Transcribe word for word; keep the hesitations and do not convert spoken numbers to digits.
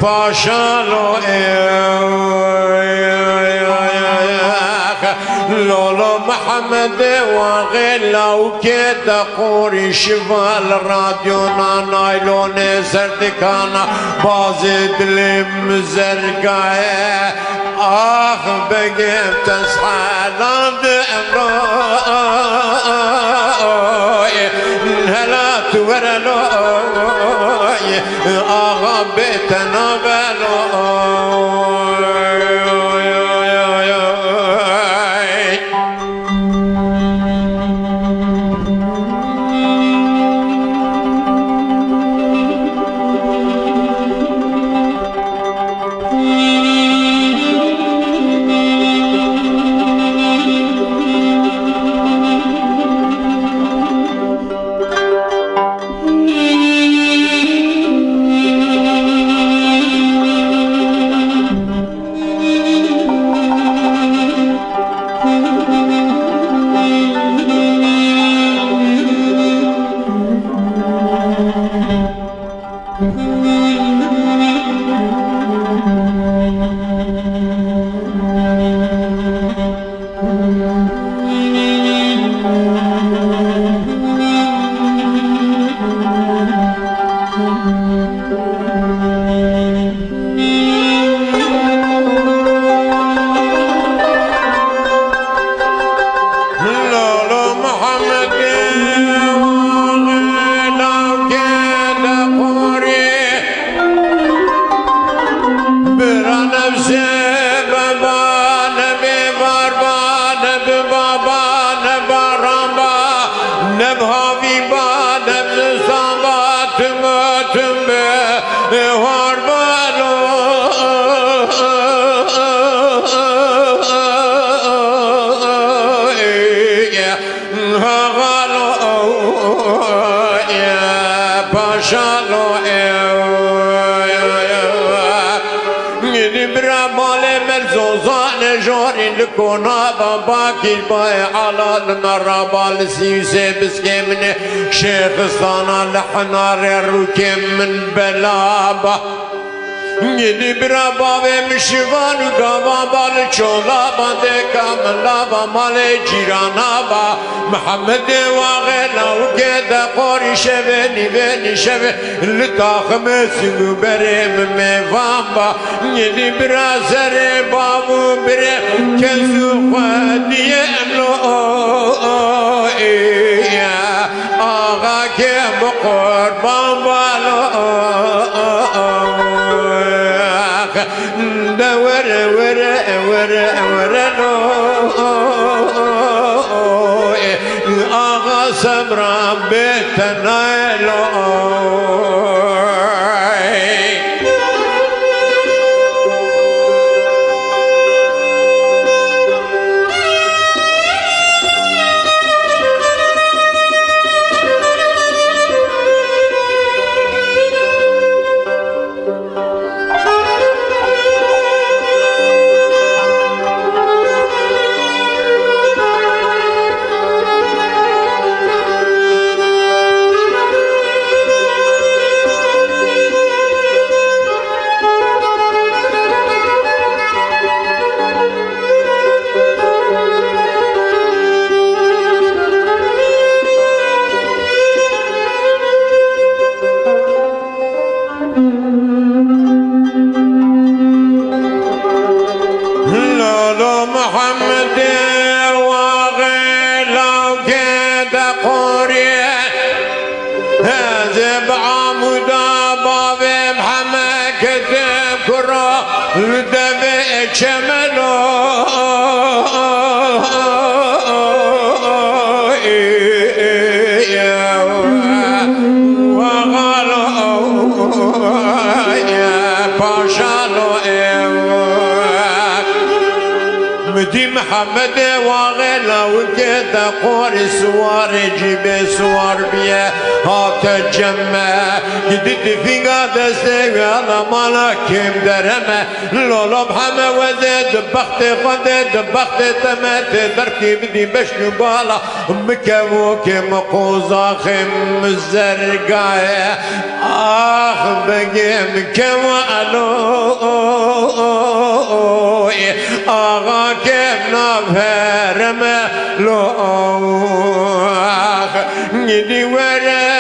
Paşa lo ew, Lolo Mehemedê waxê lawkê de qorî şiva li radyona naylonê zerdikana bazê dilê min zergaye. Ax begê tezhela di emroyê hela tu were loyê. Axa bê te nabelo. Lolo Mehemedê lawkê de qorî. Bira nefsê beba, nebê varba, nebi baba, ne baran ba, ne bi havî ba, ne bi zistan ba, tim û tim bi hor ba lo. Hagalo paşalo. Gidî bira malê me zozane jorî li kona ba bakî bayê ala li meraba li sîsê biskê min ê şêxistana li hinarê rûkê min bela ba. Gidî bira bavê min şivan û gava ba li çola ba dêka min lava malê cîrana ba. Mihemedê waxê lawkê de qorî şevê nîvê nîşevê li taximê sîng û berê min mêvan ba. Gidî bira serê bav û birê kes û xwediyê lo. Axa kê bi qurban balo. De were, were, were, were lo. Axa sebra bê te naylo. Bi amuda bavê Mihemed ketim kuro li devê çemelo. Paşalo ew. Midî Mihemedê waxê lawikê te qorî siwarê cîbê siwar biye, hate cem me. Gidî tifînga destê wê ala mala kêm dereme. Lolo Miheme wezê di bextê xwe de, di bextê te me tê derkî bidî beşk û bala. Mikevo ke mi qozaxê mi zergaye. Ax begê mi kevo elo. Axa ke navere me lo. Ax gidî were